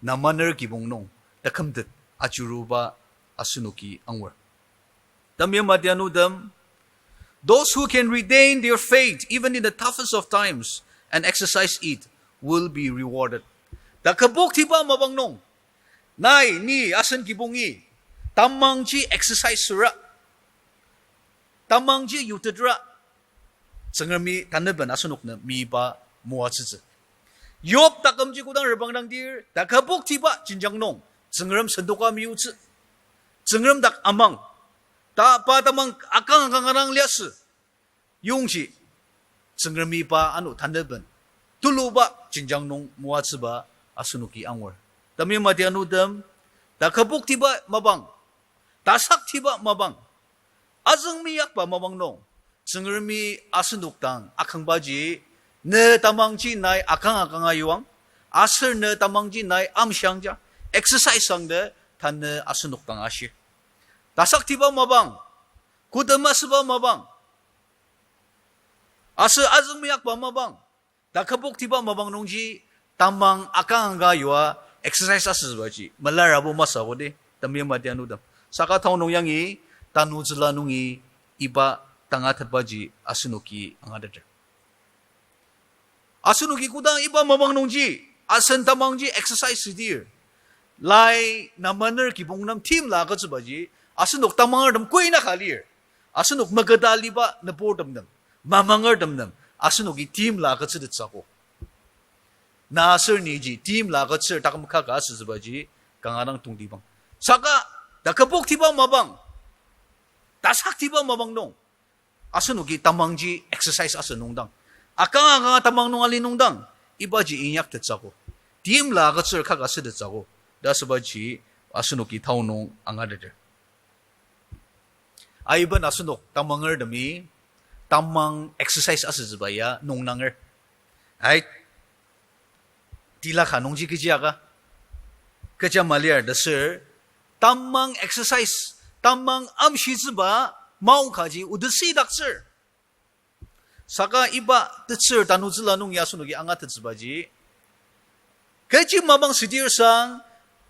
Namaner kibong nung tekümtet ajuruba asenoki angur. Temeim atianutem, those who can retain their faith even in the toughest of times and exercise it will be rewarded. Taküboktiba mapang nung, nai ni asen kibongi tamangji exercise süra, tamangji yutetra, Tsüngremi taneben asenok nem meyipa moatsütsü. Yob takümji kodang reprangdang dir, taküboktiba jenjang nung Tsüngrem sentoka meyutsü. Tsüngrem dak amang, ta pa tamang akang akang arang liasü. Yongji Tsüngremi pa ano taneben tuluba jenjang nung moatsüba asenoki angur. Temeim atianutem, taküboktiba mapang, tasaktiba mapang, azüng meyakba mapang nung, Tsüngremi asenok dang akangbaji Ne tamangji nai akang akanga yuang, aser ne tamangji nai amshiangja, exercise angde tanü asenok dang ashir. Tasaktiba mapang, kodema süba mapang, aser azüng meyakba mapang, taküboktiba mapang nungji tamang akang aka yua exercise asütsübaji melarabo masü akodi, temeim atianutem. Saka tao nung yangi, tanutsüla nungi iba tangatetbaji asenoki angateter. Asenoki kodang iba mapang nungji, asen tamangji exercise südir, lai namaner kibong nem timla agütsübaji, asenok tamangertem koi na ka lir. Asenok maketa aliba nüburtem nem, mamangertem nem, asenoki timla agütsütettsü akok. Na aser niji timla agütsür taküm kaka asütsübaji kanga dang tongtibang. Saka taküboktiba mapang, tasaktiba mapang nung, asenoki tamangji exercise asü nungdang, akang aka tamang nung ali nungdang, ibaji inyaktettsü akok. Timla agütsür kaka sütettsü akok ta asübaji asenoki tao nung angateter. Aiben asenok tamangertemi tamang exercise asütsüba ya nungnanger. Ai, tila ka nungji kechi aka, kecha malir ta sür, tamang exercise, tamang amshitsüba maongkaji odesi daktsür. Saka iba tetsür tanutsüla nung ya asenoki angatettsübaji, kechi mapang südir sang,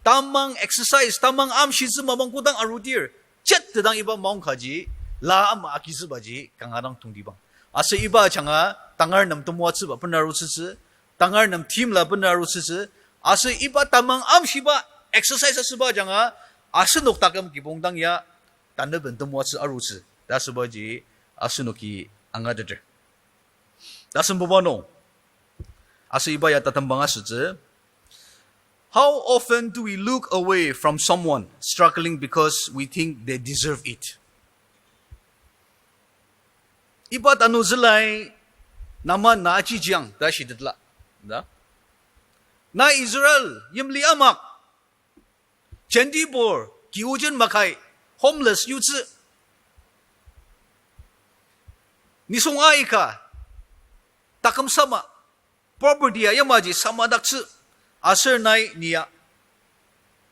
tamang exercise, tamang amshitsü mapang kodang arudir, chet tedang iba maongkaji, la ama agizübaji kanga dang tongtibang. Aser iba ajanga tangar nem temoatsüba bener arutsütsü, tangar nem timla bener arutsütsü, aser iba tamang amshiba exercise asüba ajanga, asenok taküm kibong dang ya taneben temoatsü arutsü ta asübaji asenoki angateter. Tasembuba nung, aser iba ya tatembang asütsü. How often do we look away from someone struggling because we think they deserve it? Iba tanutsülai, naman na ajijiang ta shitetla. Na? Na Israel yimli amak, jentibur, kiujen makai, homeless yutsü. Nisung aika, taküm sama, property a yamaji samadaktsü, aser nai nia.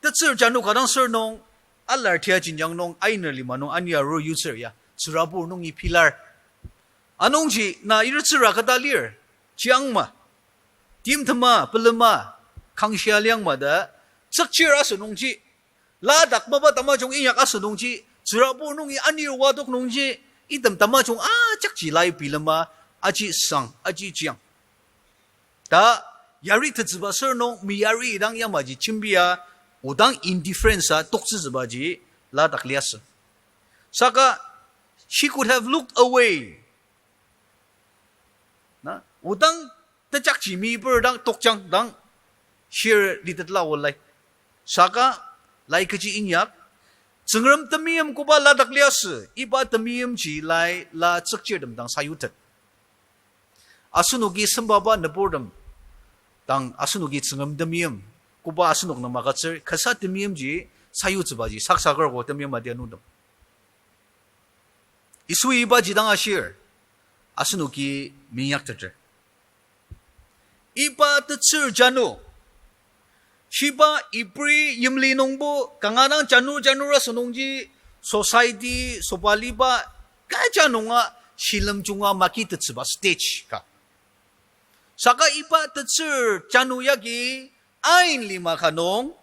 Tetsür janu kadang sür nung, alar tia jinjang nung, ainer lima nung, ania ro yutsür ya, tsürabur nungi pilar. Anungji na iritsüra keta lir, chiangma, timtema, pelema, kangshia liangma ta, tsükchir asü nungji, ladak mapa tamajung inyak asü nungji, tsürabur nungi anir wadok nungji, item tamajung ajakji lai bilema, aji sang, aji chiang. Ta yaritettsüba sür nung meyari dang yamaji jembia, odang indifference a toktsütsübaji ladak liasü. Saka she could have looked away. Na, odang tejakji meiper dang tokjang dang shir litetla olai. Saka lai kechi inyak, Tsüngrem temeim koba ladak liasü, iba temeimji lai la tsükchirtem dang sayutet. Asenoki sembaba nüburtem dang asenoki Tsüngrem temeim koba asenok nem agütsür, kasa temeimji sayutsübaji saksaker ko temeim adianutem. Yisui ibaji dang ashir, asenoki minyakteter. Iba tetsür janu, shiba Ibri yimli nungbo kanga dang janur janur asü nungji society sobaliba kecha nunga shilem junga makitettsüba stage ka. Saka iba tetsür janu yagi ain lima ka nung,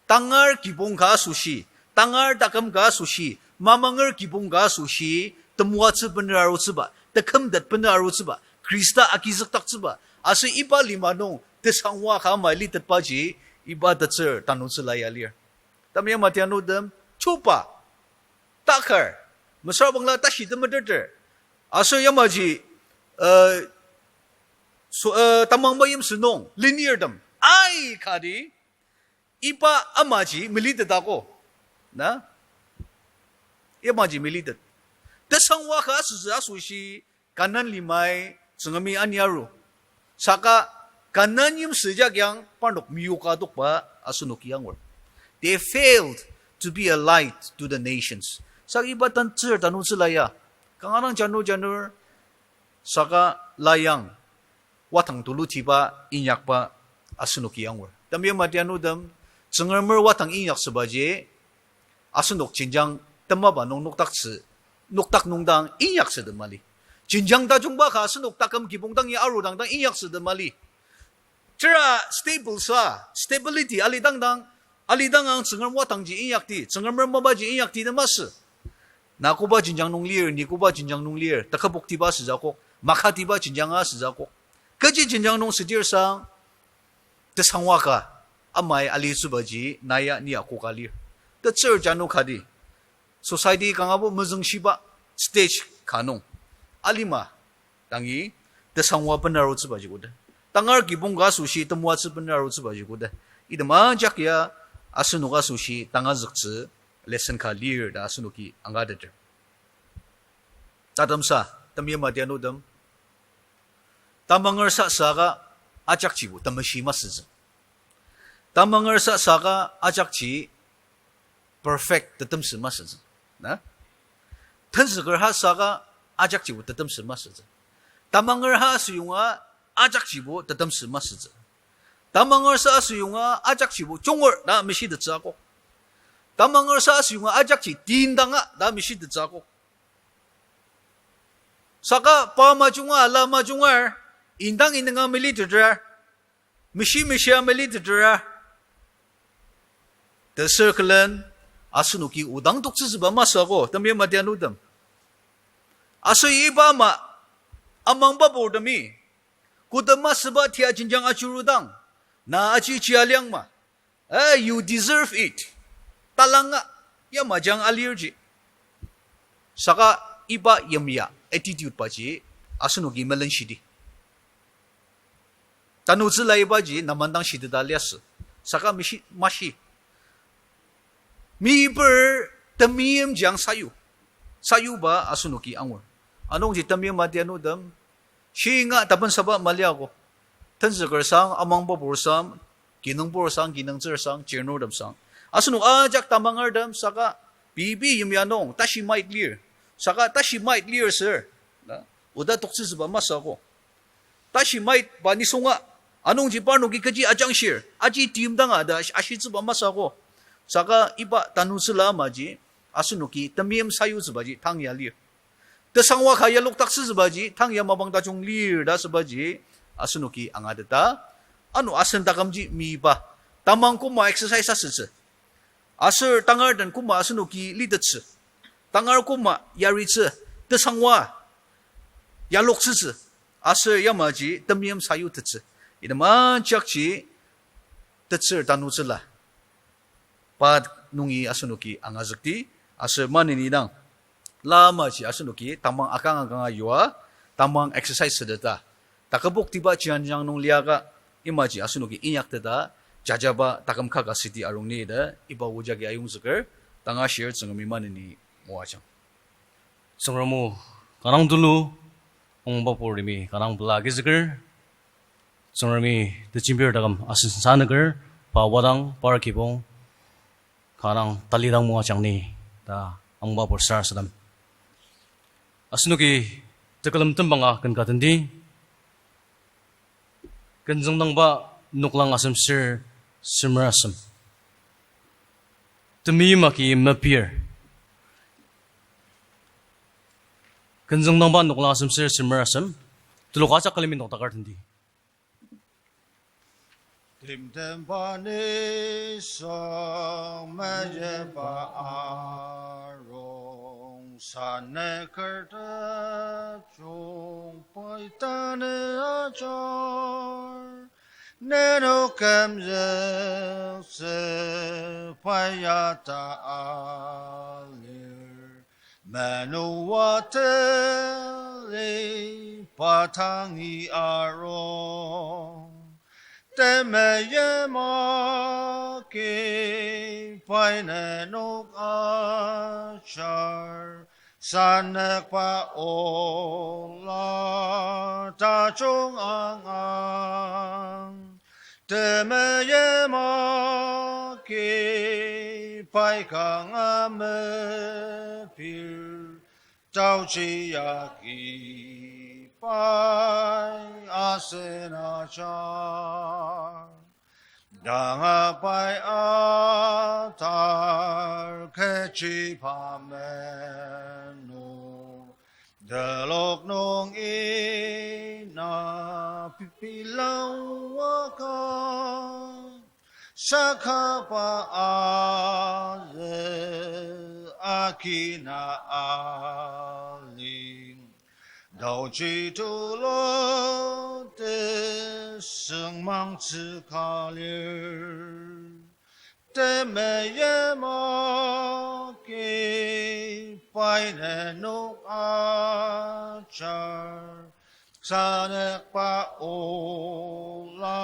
tangar kibong ka asoshi, tangar taküm ka asoshi, mamanger kibong ka asoshi, temoatsü bener arutsüba, tekümtet bener arutsüba, Khrista agizükdaktsüba, aser iba lima nung tesangwa ka ama litetbaji, iba tetsür tanutsüla ya lir. Tami yamaji anutem, chuba, takar, mesüra bangla tashi temeteter, aser yamaji, uh, so, uh, tamangba yimsü nung lenirtem aikati, iba amaji melitetago. Na? Imaji melitet. Tesangwa ka asütsü asoshi Kanan limai Tsüngremi aniaru. Saka Kanan yimsüjak yang parnok miyoka tokba asenoki angur. They failed to be a light to the nations. Saka iba tetsür tanutsüla ya, kanga dang janur janur, saka la yang, watang tulutiba inyakba asenoki angur. Temeim atianutem, Tsüngremer watang inyaksübaji, asenok jenjang temaba nung noktaktsü, noktak nung dang inyaksütem mali. Jenjang tajungba ka asenok taküm kibong dangi arudang dang inyaksütem mali. Tera stable sa, stability alidang dang, alidang ang Tsüngrem watangji inyakti, Tsüngremer mapaji inyakti ta masü. Na koba jenjang nung lir, ni koba jenjang nung lir, teküboktiba asütsü akok, makatiba jenjang asütsü akok. Kechi jenjang nung südir sang, tesangwa ka, amai alitsübaji, na ya ni akoka lir. Tetsür jano kati, society kangabo mezüngshiba stage ka nung, alima dangi tesangwa benarutsübaji koda. Tangar kibong ka asoshi temoatsü benarutsübaji koda. Item ajak ya asenok asoshi tangazüktsü lesson ka lir ta asenoki angateter. Tatemsa, temeim atianutem, tamanger sa saka ajakjibo temeshi masütsü. Tamanger sa saka ajakji perfect tetemsü masütsü. Na? Tenzüker ha saka ajakjibo tetemsü masütsü. Tamanger ha asüyonga ajakjibo tetemsü masütsü. Tamanger sa asüyonga ajakjibo junger ta meshitettsü akok. Tamanger sa asüyonga ajakji tindanga ta meshitettsü akok. Saka pa majunga, la majunger, indang indanga meliteter, meshi meshia meliteter, tesür külen asenoki odang toktsütsüba masü ako, temeim atianutem. Aser iba ama, amangba purtemi, kodama süba tia jenjang ajurudang, na aji chia liang ma. Eh, you deserve it. Talanga, yamajang alirji. Saka iba yimya attitude baji, asenoki melenshidi. Tanutsüla ibaji namandang shiteta liasü. Saka mishi, mashi. Meiper temeim jang sayu. Sayuba asenoki angur. Anungji temeim atianutem, shinga tapensaba maliago. Tenzüker sang, amangba pur sang, kinungpur sang, kinungtsür sang, chirnurtem sang, asenok ajak tamangertem saka pei pei yimya nung tashi mait lir. Saka tashi mait lir sür, na, oda toktsütsüba masü ako. Tashi mait ba nisunga, anungji parnoki kechi ajangshir, aji timdanga ta ashi-, ashitsüba masü ako. Saka iba tanutsüla amaji, asenoki temeim sayutsübaji tang ya lir. Tesangwa ka yalokdaktsütsübaji tang ya mapang tajung lir ta asübaji, asenoki angateta, ano asen takümji meiba, tamang koma exercise asütsü. Aser tangar den koma asenoki litettsü. Tangar koma yaritsü, tesangwa yaloktsütsü. Aser yamaji temeim sayutettsü. Item ajakji tetsür tanutsüla pa nungi asenoki angazükdi, aser maneni dang lamaji asenoki tamang akang akanga yua, tamang exercise süteta, taküboktiba jianjang nung liaka, imaji asenoki inyakteta, jajaba taküm kaka südi arungni ta iba o jagi ayongzüker, tanga shir Tsüngremi maneni moajang. Tsüngrem o kanga tulu, ongba purtemi kanga pela agizüker, Tsüngremi tejembir taküm asen sanüker, pa wadang, par kibong, kanga talidang moajangni ta angba pur sarasadem. Asenoki tekülem tembanga ken ka tendi, Künzüngdangba noklang asem sür semer asem. Temeim agi mepir. Künzüngdangba noklang asem sür semer asem. Telok ajak külemi noktaker tendi. Timtemba nisung meyipa arung, sanüker tajung pai tanü ajar. Nenok kümzüktsü pai ya ta alir. Manoa teli pa tangi arung. Temeim agi pai nenok ajar, sanükba ola tajung angang. Temeim agi pai kanga mepir, taoji agi pai asen ajar. Tanga pai atar kechiba menu. Telok nung ina pi-, pilawa ka. Sakaba aze akina aling. Taoji tulu tesüngmangtsü ka lir. Temeim agi pai nenok ajar. Sanükba ola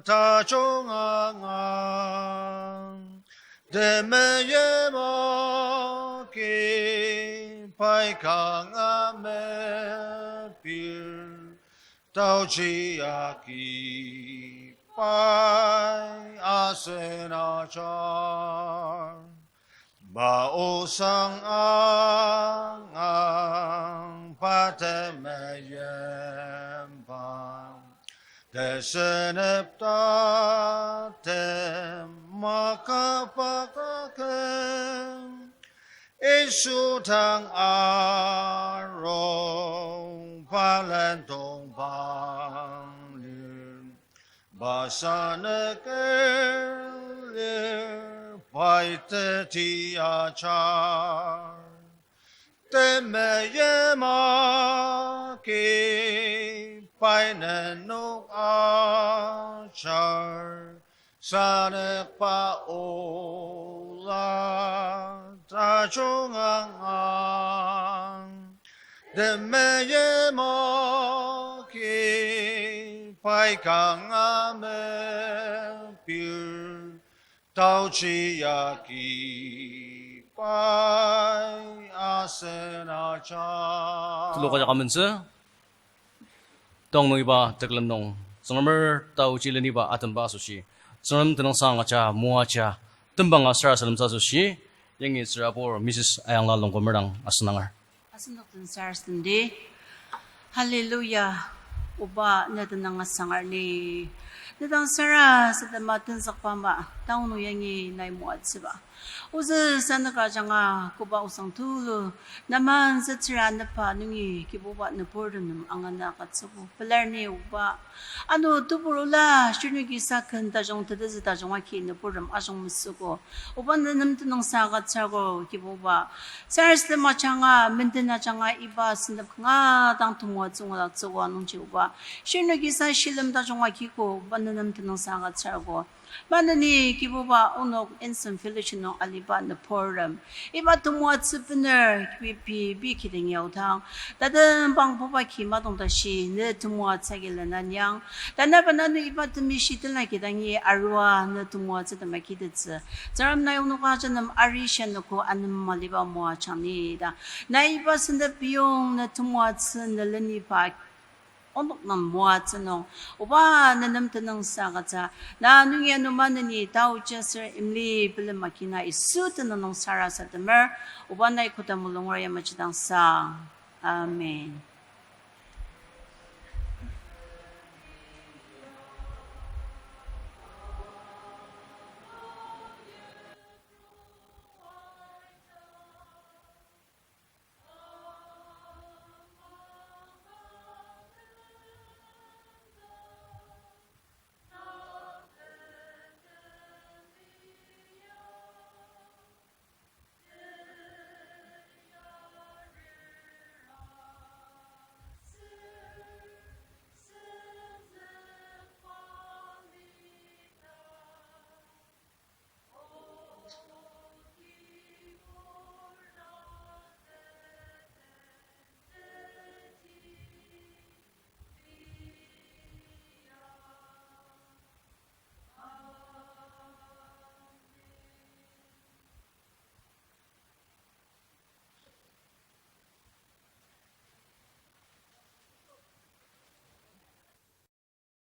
tajung angang. Temeim agi pai kanga mepir. Taoji agi pai asen ajar. Pa osang angang pa temeim pa. Tesenep tatem makapa kaken. Yisu dang arung pa lendong bang lir. Pa sanüker lir pai teti ajar. Temeim agi pai nenok ajar. Sanükba ola tajung angang. Temeim agi pai kanga mepir. Taoji agi pai asen ajar. Tulu kajak amentsü. Tang nung iba tekülem nung, Tsüngremer taoji leniba atemba asoshi, Tsüngrem tenüngsang agüja moaja tembanga sarasademtsü asoshi, yangi tsürabur Mrs. Ayangla Longkumer dang asenangar. Asenok den sarasademdi. Hallelujah, Oba, ne tenüng asangar ni. Ne dang sarasadema tenzükba ama, tang nung yangi nai moatsüba. Ozü sanüka ajanga koba osang tulu, naman zütsüra nepa nungi Kibuba nüburtem nem angana agütsüogo. Pelar ni Oba. Ano tebur ola, shirnoki sa ken tajung tetezü tajung agi nüburtem ajung mesüogo. Oba ne nem tenüngsang agütsüogo, Kibuba. Sarasadem ajanga, menden ajanga iba sentep kanga dang temoatsü ngudaktsüogo nungji Oba. Shirnoki sa shilem tajung agiko, Oba ne nem tenüngsang agütsüogo. Maneni Kibuba onok Anson Fellowship nung aliba nüburtem. Iba temoatsü bener kibi pei kidangi aodang. Tatembang buba ki matong tashi ne temoatsü agi lenanyang. Tanaba nanu iba temishi tela kidangi arua ne temoatsü tema kitettsü. Tsüngrem nai onok ajak nem arishi anogo anem maliba moajang ni ta. Nai iba sentep piyong ne temoatsü ne leniba onok nem moatsü nung, Oba ne nem tenüngsang agütsü, na nungi anema neni taoji aser imli bilema kina Yisu tenüng nung sarasademer, Oba nai koda mulunger yamaji dang sang. Amen.